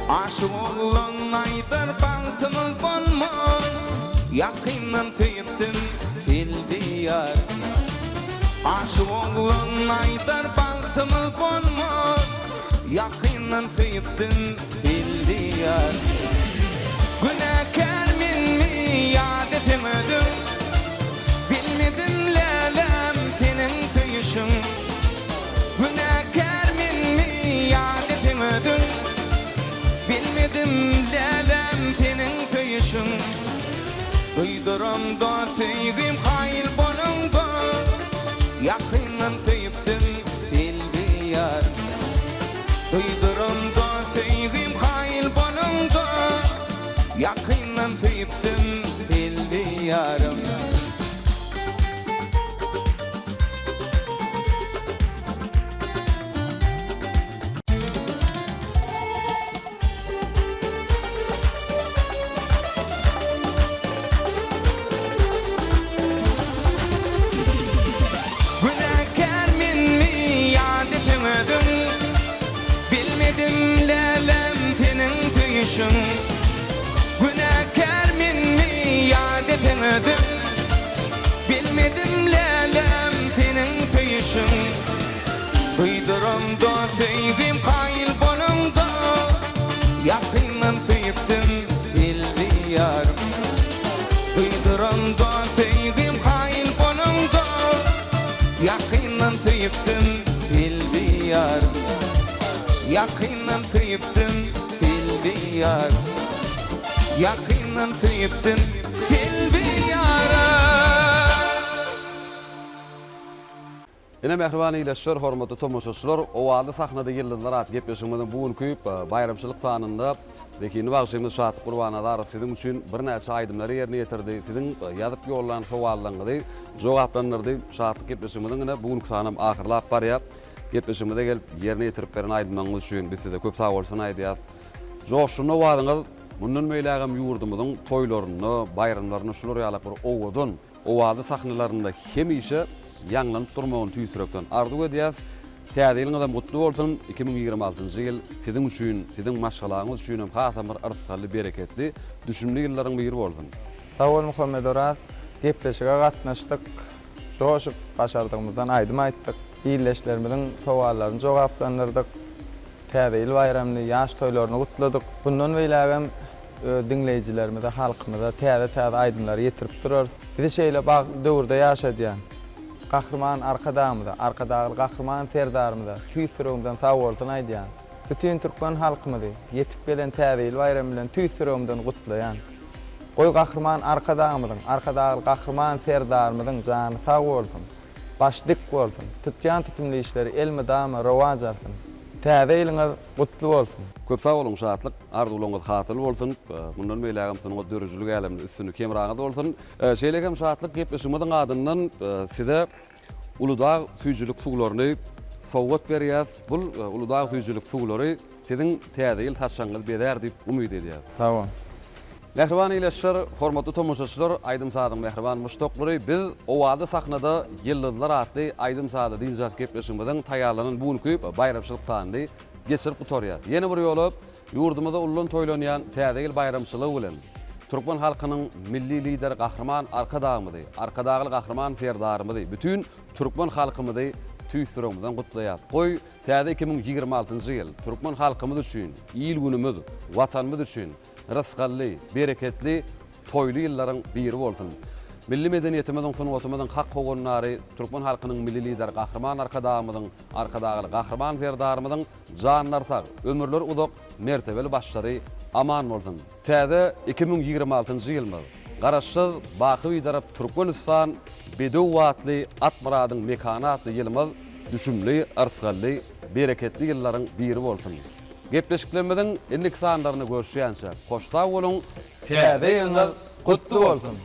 Aşyk oglan aýdar bagtymyz bolmaz. Ýakyndan söýüpdim Selbi ýar. Aşyk oglan aýdar bagtymyz bolmaz. Ýakyndan söýüpdim Selbi ýar. Günäkär menmi ýa-da seň özüň. Bilmedim läläm seniň söýüşiň. Günäkär menmi ýa-da seň özüň. Bilmedim läläm seniň söýüşiň. Duýduramda söýgim kaýyl bolaňda. Ýakyndan söýüpdim Selbi ýar. Duýduramda söýgim kaýyl bolaňda. Ýakyndan söýüpdim Selbi ýarym. Günäkär menmi ýa-da seň özüň? Bilmedim läläm seniň söýüşiň. Günäkär menmi ýa-da seň özüň? Bilmedim läläm seniň söýüşiň. Duýduramda söýgim kaýyl bolaňda, Ýakyndan söýüpdim Selbi ýarym. Duýduramda söýgim kaýyl bolaňda, Ýakyndan söýüpdim Selbi ýarym. Ýakyndan söýüpdim Selbi ýarym. Ýakyndan söýüpdim Selbi ýarym. Ine mähriban ildeşler, hormatly tomaşaçylar, Owazly sahnada ýyldyzlar atly gepleşigimiziň bu günki baýramçylyk sanynda zehinli bagşymyz Şatlyk Gurbannazarow siziň üçin birnäçe aýdymlary ýerine ýetirdi, siziň ýazyp ýollan sowallaryňyzy jogaplandyrdy. Şatlyk gepleşigimiziň ine bu günki sanam ahyrlap barýar. Gepleşigimize gelip ýerine ýetirip beren aýdymlaryňyz üçin biz size köp sagbolsun aýdýas. Joşgunly owazyňyz mundan beýlägem ýurdumyzyň toýlarynda, baýramlarynda şular ýalak bir owadan, owazly sahnalarynda hemişe ýaňlanyp durmagyny tüýs ýürekden arzuw edýäs. Täze ýylyňyzam gutly bolsun! 2026-njy ýyl siziň üçin, siziň maşgalaňyz üçinem hasam bir yrsgally, bereketli, düşümli ýyllaryň biri bolsun! Sag bol Muhammedoraz, gepleşige gatnaşdyk, joşup başardygymyzdan aýdym aýtdyk, ildeşlerimiziň sowallaryny jogaplandyrdyk. Täze ýyl baýramyny, ýaş toýlaryny gutladyk. Mundan beýlägem öz diňleýjilerimize, halkymyza täze-täze aýdymlary ýetirip durarys. Bizi şeýle bagtly döwürde ýaşadýan Gahryman Arkadagymyza, Arkadagly Gahryman Serdarymyza tüýs ýüregimden sagbolsun aýdýan. Bütin türkmen halkymyzy ýetip gelen Täze ýyl baýramy bilen tüýs ýüregimden gutlaýan. Goý Gahryman Arkadagymyzyň, Arkadagly Gahryman Serdarymyzyň jany sag bolsun! Baş dik bolsun! Tutýan tutumly işleri elmydama rowaç alsyn! Täze ýylyňyz gutly bolsun! Köp sag boluň Şatlyk, arzuwlaryňyz hasyl bolsun, mundan beýlägem sungat döredijilik äleminde üstünlik hemraňyz bolsun. Şeýle hem Şatlyk gepleşigimiziň adyndan size Uludag süýjülik suwlaryny sowgat berýäs. Bul Uludag süýjülik suwlary siziň täze ýyl saçagyňyzy bezär diýip umyt edýäs. Sag boluň. Mähriban ildeşler, hormatly tomaşaçylar, aýdym-sazyň mähriban muşdaklary, biz Owazly sahnada Ýyldyzlar atly aýdym-sazly dynç alyş gepleşigimiziň taýýarlanan bu günki baýramçylyk sanyny geçirip gutarýarys. Ýene bir ýola ýurdumyzda ullan toýlanýan Täze ýyl baýramçylygy bilen türkmen halkynyň Milli Lideri Gahryman Arkadagymyzy, Arkadagly Gahryman Serdarymyzy, bütin türkmen halkymyzy tüýs ýüregimizden gutlaýarys. Goý, täze 2026-njy ýyl türkmen halkymyz üçin, il-günümiz, Watanymyz üçin Rysgally, bereketli, toýly ýyllaryň biri bolsun! Milli medeniýetimiziň, sungatymyzyň hak howandary, türkmen halkynyň Milli Lideri Gahryman Arkadagymyzyň, Arkadagly Gahryman Serdarymyzyň janlary sag, ömürleri uzak, mertebeli başlary aman bolsun! Täze 2026-njy ýylymyz Garaşsyz, baky Bitarap Türkmenistan bedew batly at myradyň mekany atly ýylymyz düşümli, yrsgally, bereketli ýyllaryň biri bolsun! Gepleşiklerimiziň indiki sanlarynda görüşýänçäk, hoş sag boluň! Täze ýylyňyz gutly bolsun!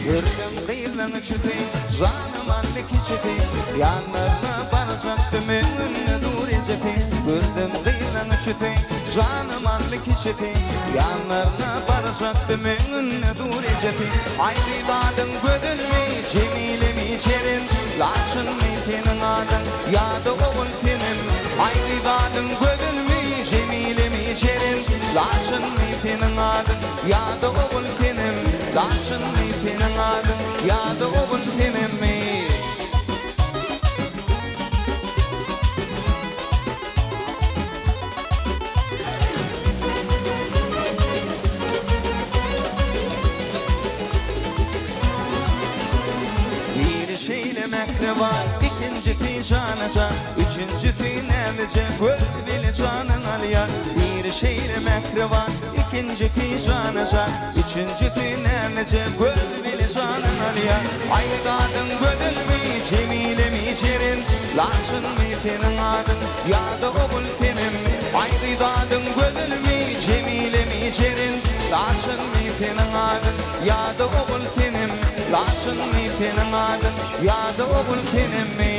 Gördüm gyzlaň üçüsi, janym aldy kiçisi, Ýanlaryna barjakdym öňünde dur ejesi. Gördüm gyzlaň üçüsi, janym aldy kiçisi, Ýanlaryna barjakdym öňünde dur ejesi. Aý gyz adyň Gözelmi, Jemilemi, Jeren, Laçynmy seniň adyň, ýa-da Ogul senem. Aý gyz adyň Gözelmi, Jemilemi, Jeren, Laçynmy seniň adyň, ýa-da Ogul senem. Laçynmy seniň adyň, ýa-da Ogul senemmi. Biri şeýle mähriban, ikinjisi janajan, üçünjisi näzije, göz bile janyň alýar. Biri şeýle mähriban, ikinjisi janajan, üçünjisi näzije, göz bile janyň alýar. Aýt adyň Gözelmi, Jemilemi, Jeren, Laçynmy seniň adyň, ýa-da Ogul senemmi? Aý gyz adyň Gözelmi, Jemilemi, Jeren, Laçynmy seniň adyň, ýa-da Ogul senemmi? Laçynmy seniň adyň, ýa-da Ogul senemmi?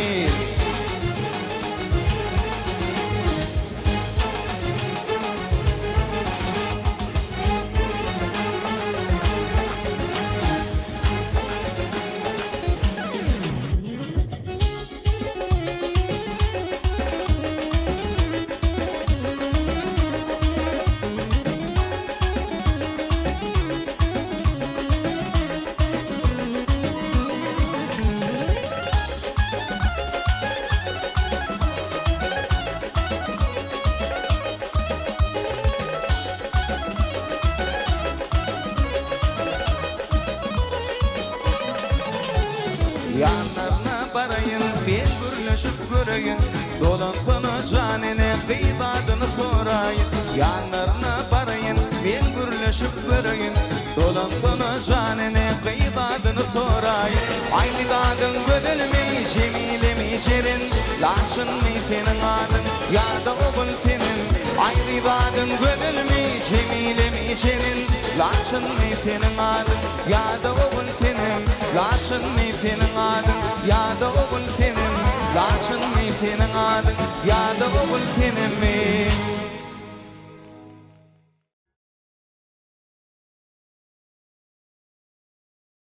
göreýin. Dolansana jan ene gyz adyny soraýyn. Ýanlaryna baraýyn, men gürleşip göreýin. Dolansana jan ene gyz adyny soraýyn. Aýgyz adyň gözelmi, Jemilemi, Jeren? Laçynmy seniň adyň, ýa-da ogul senem? Aýgyz adyň gözelmi, Jemilemi, Jeren? Laçynmy seniň adyň, ýa-da ogul senem? Laçynmy seniň adyň, ýa-da ogul senem? Laçynmy seniň adyň, ýa-da ogul senemmi?